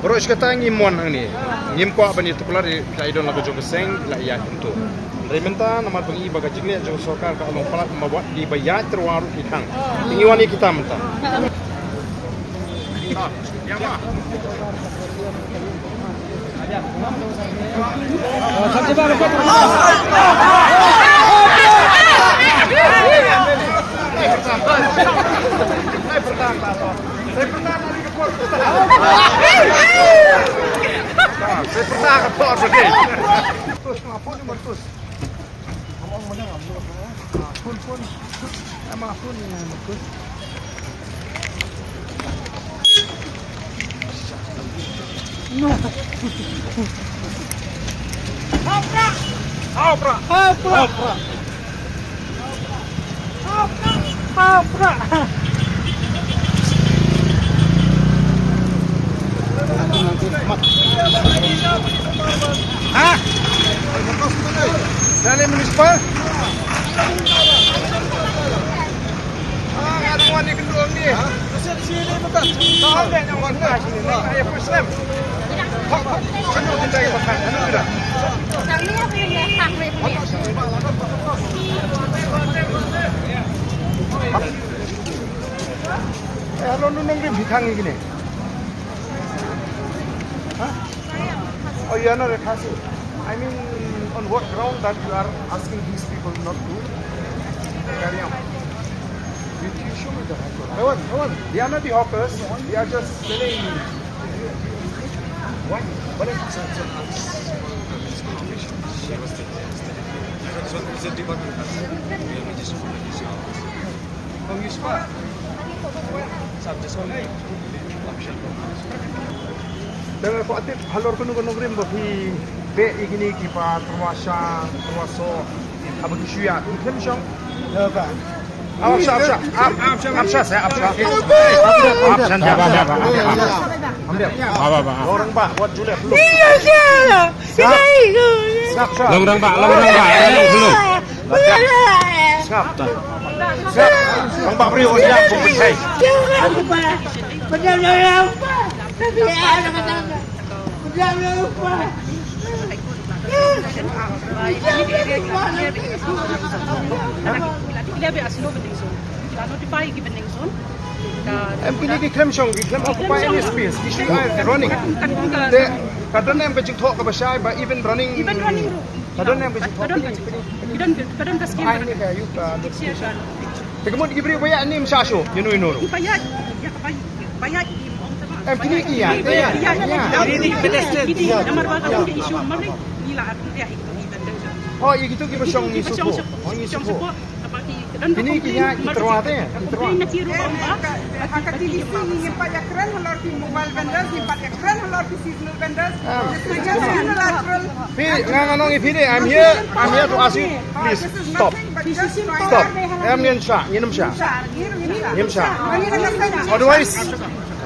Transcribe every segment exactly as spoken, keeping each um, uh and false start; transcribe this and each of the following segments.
Baroh shi katta ngim mon hangne. Ngim kwah ban ïa tuklar ïa, phi la ïa don la ka jong ka seng, phi la ïa kyntu. Hynrei mynta namar ba ngi ba ka jingleh jong ka sorkar ka long palat, ma wat ki ba ïa tyrwa ruh ki khang. Ngi wan ïa kita mynta. Ha? Dale municipal? Eh, halor nongrim hi thang ïa kine. Huh? Oh, you are not a Khasi. I mean, on what ground that you are asking these people not to carry on? You, you show me the record. I want, I want. They are not the hawkers. They are just selling. Why? What is Tang ko atit halor kano kano nongrim ba phi beh ïa kine ki ba tyrwa sha tyrwa so, haba ki shu ïa ki khlem shong. Ap sha, ap sha, ap, ap sha, ap sha. Ap sha, ap sha. Ba, ba, ba. Ba, ba, ba. Orang ba, wat julep. Long Rangbah, Long Rangbah, Long Rangbah. Sngap. Sngap. Long Rangbah briew ong ïa kum pynthei. Em kine ki khlem shong, ki khlem occupy any space, ki shu ai running. Te ka don em ka jingthoh kaba shai ba even running. Even running ruh. Ka don em ka jingthoh. Ka don ka, ka don ka scheme. Ai ni ka yu ka. Te ka mut ki briew ba ïa nim sha shu, ïa no ïa no ruh. Ba ïa, ïa ba ïa, ba ïa ki ong ta ba. Em kine ki ïa, ki ïa, ki ïa. Namar ba ka issue mar ni la ïa. Oh, ïa kitu ki ba shong ni supo. Oh, ni supo. Kine ki ïa ki tyrwa te, ki tyrwa. Ha ka T D C ngi ngim pat ïa kren halor ki mobile vendors, ngim pat ïa kren halor ki seasonal vendors. This is just unilateral. Phi, nga nga ong ïa phi de, I'm here, I'm here to ask you, please stop. Stop. Em ngin shah, ngin ym shah. Ngin ym shah. Otherwise,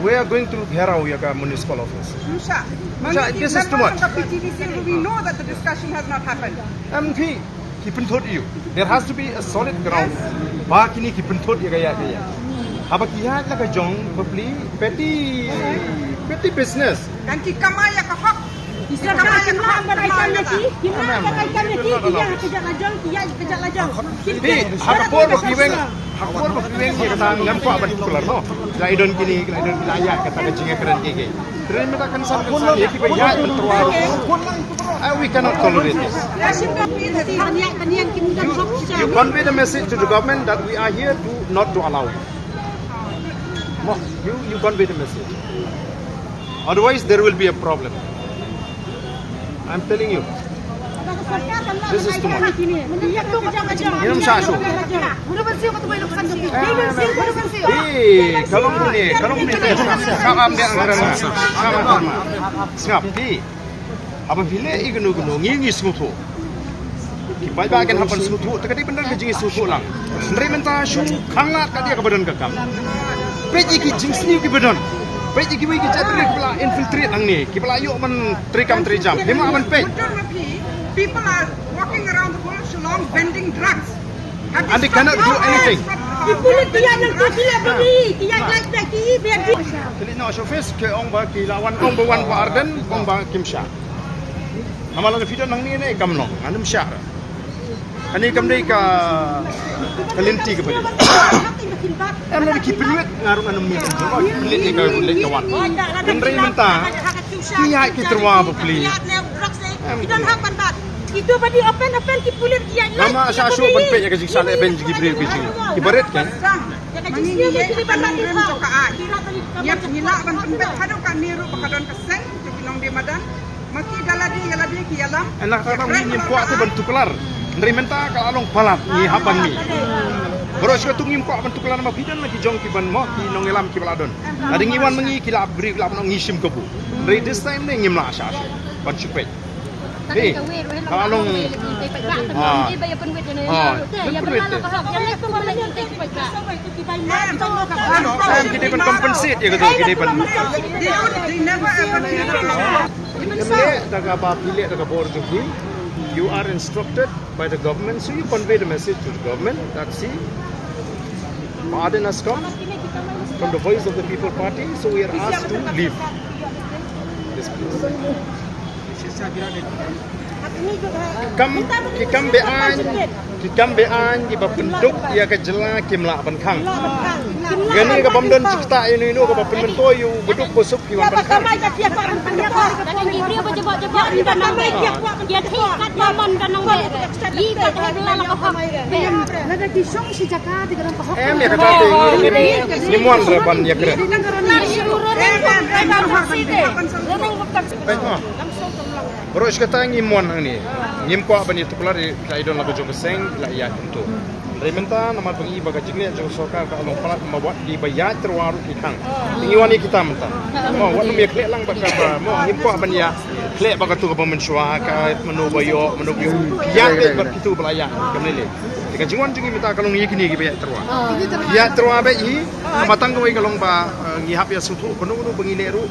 we are going to gherao ïa ka municipal office. Ngin ym shah. This is too much. We know that the discussion has not happened. Em phi, ki pynthut ïa u. There has to be a solid ground. Ba kine ki pynthut ïa ka ïa ka ïa. Haba ki ïa la ka jong bapli petty, petty business. Kan ki kamai ïa ka hok. Ki kamai ïa ka hok. Phi, ha ka por ba phi weng, ha ka por ba phi weng ïa kata ngam kwah ban particular no. La i don kine, la i don kine ïa kata ka jingïakren ki ki. Tren meta kan san kan san ïa ki ba ïa tyrwa. Uh, we cannot tolerate this. You, you convey the message to the government that we are here to not to allow it. No, you, you convey the message. Otherwise, there will be a problem. I'm telling you. This is too much. Ngin ym shah shuh. Eh, ka long kumne, ka long kumne. Ka am de ang ran. Sngap, phi. Haba phi leh ïa kano kano, ngi ngi sngewthuh. Ki paidbah kin hap ban sngewthuh, te ka dei ban don ka jingsngewthuh lang. Hynrei mynta shu khanglad ka dei kaba don ka kam. Peit ïa ki jingsniew kiba don. Peit ïa kiwei ki jait ri kiba la infiltrate hangne, kiba la ïoh ban trei kam trei jam. Phim lah ban peit. People are walking around the whole of Shillong vending drugs. And they cannot do anything. Ki pulit ki ïaid nangtu ki leh bri, ki ïaid lait bad ki ïa bad ki. Ki leit noh sha office, ki ong ba ki la wan, ong ba wan Bah Ardent, ong ba kim shah. Namar lada phi don hangne ne kam long, ngan ym shah. Kane kam dei ka, ka lynti kaba dei. Em lada ki pynwit nga ruh ngan ym mih. Ki pynwit ne ka, pynwit ka wan. Hynrei mynta ki ïaid ki tyrwa bapli. Em. Ki don hap ban bat. Ki to ba dei open open ki pulit ki ïaid. Namar sha shuh ban peit ïa ka jingshah leh beiñ jong ki briew ki jong ki barit kan. Ïa ka jingsniew ki dei ban bat. Ngi lah ban pynpeit haduh katne ruh ba ka don ka seng jong ki nongdie madan. Ma ki da lade ïa lade ki ïalam. Ena kata ngi ngim kwah te ban tuklar. Hynrei mynta ka la long palat ngi hap ban mih. Baroh shi katta ngim kwah ban tuklar ma phi don la ki jong ki ban mo ki nongïalam ki ba la don. Lada ngi wan ma ngi ki la upgrade la ban ong ngi shim kabu. Hynrei this time ne ngim lah sha shuh ban shu peit. Hei, ka la long. Ah. Ah. Em, ki dei ban compensate ïa kato, ki dei ban. Em, leh da kaba phi leh da ka bor jong phi. You are instructed by the government, so you convey the message to the government that, see, Bah Ardent has come from the Voice of the People Party, so we are asked to leave this place. Kam, ki kam be-aiñ, ki kam be-aiñ kiba pynduk ïa ka jylla kim lah ban khang. Kane ka bym don jingktah ïano ïano kaba pynmyntoi ïa u baduk basuk ki wan ban khang. Em, ïa kata te ngi, ngi, ngim wan re ban ïakren. Peit mo. Baroh shi katta ngim wan hangne. Ngim kwah ban ïatuklar ïa, la i don la ka jong ka seng, la ïa kumto. Hynrei mynta namar ba ngi ba ka jingleh jong ka sorkar ka long palat, ma wat ki ba ïaid tyrwa ruh ki khang. Te ngi wan ïa kita mynta. Mo, wat nym ïakhleh lang bad kaba, mo, ngim kwah ban ïakhleh bad kato kaba mynshuwa, ka mano ba ïoh, mano ba ïoh. Ïaid beit bad kito ba la ïaid. Kam lei lei. Te ka jingwan jong ngi mynta ka long ïa kine kiba ïaid tyrwa. Ïaid tyrwa beit hi. Kaba tang kawei ka long ba, eh, ngi hap ïa sngewthuh kano kano ba ngi leh ruh.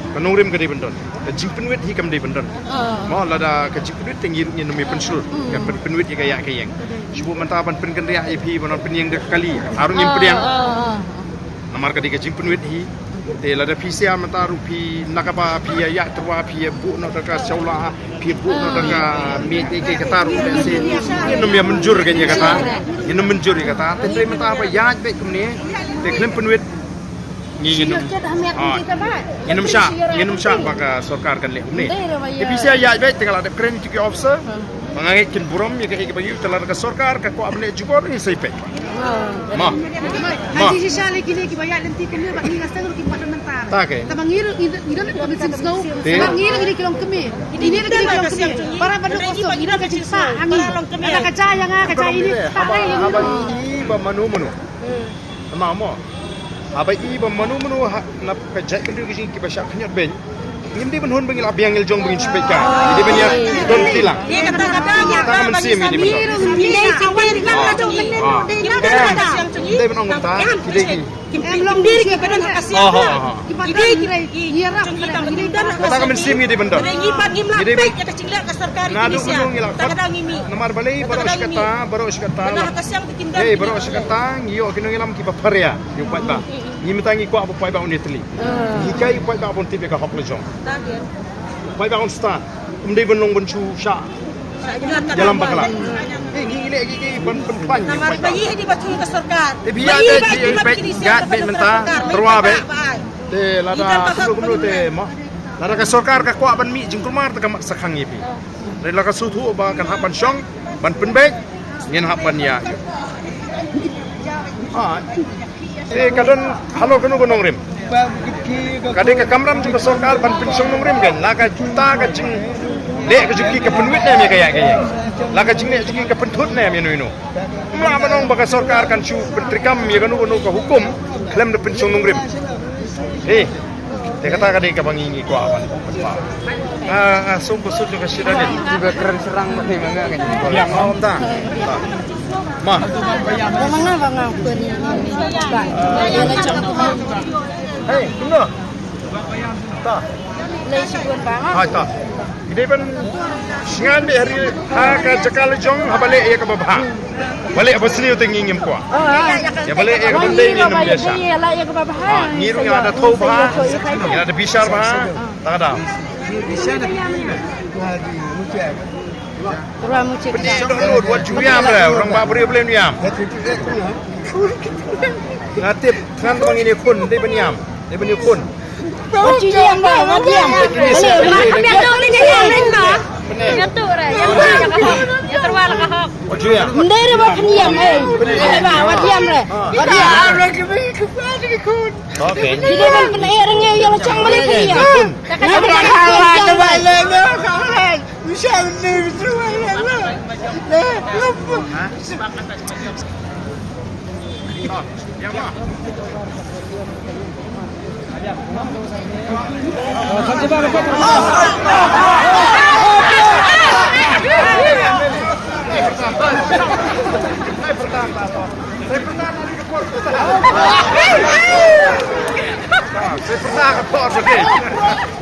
Ka nongrim ka dei ban don. Ka jingpynwit hi kam dei ban don. Ah. Mo, lada ka jingpynwit te ngi ruh ngin ym ïa pynshlur. Hmm. Ka pyn-, pynwit ïa ka ïaid ka ïeng. Shu buh mynta ban pynkynriah ïa phi ban wan pynïeng da ka kali. Ar ngin pdiang. Ah, ah, ah. Namar ka dei ka jingpynwit hi. Te lada phi sha mynta ruh phi na kaba phi ïa ïaid tyrwa phi ïa buh noh da ka shawla, phi ïa buh noh da ka miej, ïa kata ruh te ngin ym ïa mynjur kane kata. Ngin ym mynjur ïa kata. Te hynrei mynta ba ïaid beit kumne. Te khlem pynwit. Ngi ngin ym, ah, ngin ym shah, ngin ym shah ba ka sorkar kan leh kumne. Te phi sha ïaid beit te nga la dep kren ïa ki officer. Ba nga ngeit kin burom ïa kaei kaba ïoh, te lada ka sorkar ka kwah ban leh jubor ngi sa peit. Mo. Mo. Shisha lei kine kiba ïaid lynti kumne ba ngi nga sdang ruh ki pat mynta. Ta ke. Taba ngi ruh ngi don ka mynsiem sngew. Te. Ba ngi ruh kine ki long kmie. Kine ruh kine ki long kmie. Para ba duk kosong ngi don ka jingpang. Ngi don ka jingpang. Ka jia ïa nga ka jia ïa ini. Haba i ba mano mano. Ama mo. Haba i ba mano mano ha, na ka jaitbynriew ka jong ngi kiba shah khyndiat beiñ. Ngim dei ban hun ba ngi la biang ngi la jong ba ngin shu peit ka. Ngi dei ban ïa don kti lang. Kata ka mynsiem ngi dei ban don. Ngi dei ban ong kata. Ngi dei ki. Kata ka mynsiem ngi dei ban don. Ngi dei ban. Naduh kano ngi la khot. Namar balei baroh shi katta, baroh shi katta. Hei, baroh shi katta ngi ïoh ki nongïalam kiba pharia. Ïa u paidbah. Ngi mynta ngi kwah ba u paidbah un ïatylli. Ah. Ngi hikai u paidbah ban tip ïa ka hok la jong. U paidbah un stad. Um dei ban long ban shu shah ïalam bakla. Eh, ngi ngi leh ngi ngi ban pynplan ïa u paidbah. Namar ba ngi hi dei ba thung ka sorkar. Te phi ïa beit, phi ïa beit, ïa beit mynta, tyrwa beit. Te lada kumno kumno te mo. Lada ka sorkar ka kwah ban mih jingkulmar te ka mat sa khang ïa phi. Hynrei la ka sngewthuh ba kan hap ban shong, ban pynbeit, ngin hap ban ïa. Ah. Eh, ka don halor kano ka nongrim. Ka dei ka kamram jong ka sorkar ban pynshong nongrim kan. La kata ka jingleh ka jong ki ka pynwit ne em ïa ka ïa ka ïa. La ka jingleh jong ki ka pynthut ne em ïa no ïa no. Ym lah ban ong ba ka sorkar kan shu pyntreikam ïa kano kano ka hukum khlem da pynshong nongrim. Eh. Te kata ka dei kaba ngi ngi kwah ban pynpaw. Ah, ah, sum ba sut ka shida ne. Kiba kren serang mane manga kan. Yang awam ta. Ma. Manga manga ko ni. Hey, kumno? Ta. Lei shi bun ba. Hai ta. Dei ban sngewbha ha ka jaka la jong haba leh ïa kaba bha. Ba leh ba sniew te ngi ngim kwah. Ïa ba leh ïa kaba dei ngi ngim ïa sha. Ngi ruh ngi la da thoh bha. Ngi la da bishar bha. Ta ka daw. Pynïaid dohnud wat ju ïam re, rangbah briew balei ym ïam. Nga tip tang ba ngin ïakhun, dei ban ïam, dei ban ïakhun. Wat ju ïam ba, wat ïam. Wat ju ïam. Ndei re ba pynïam, eh. Ba, wat ïam re. Wat ïam. Okay. Dei ban pynïam re ngi ïa la chang ba dei pynïam. Saya pernah ke Port Rupee.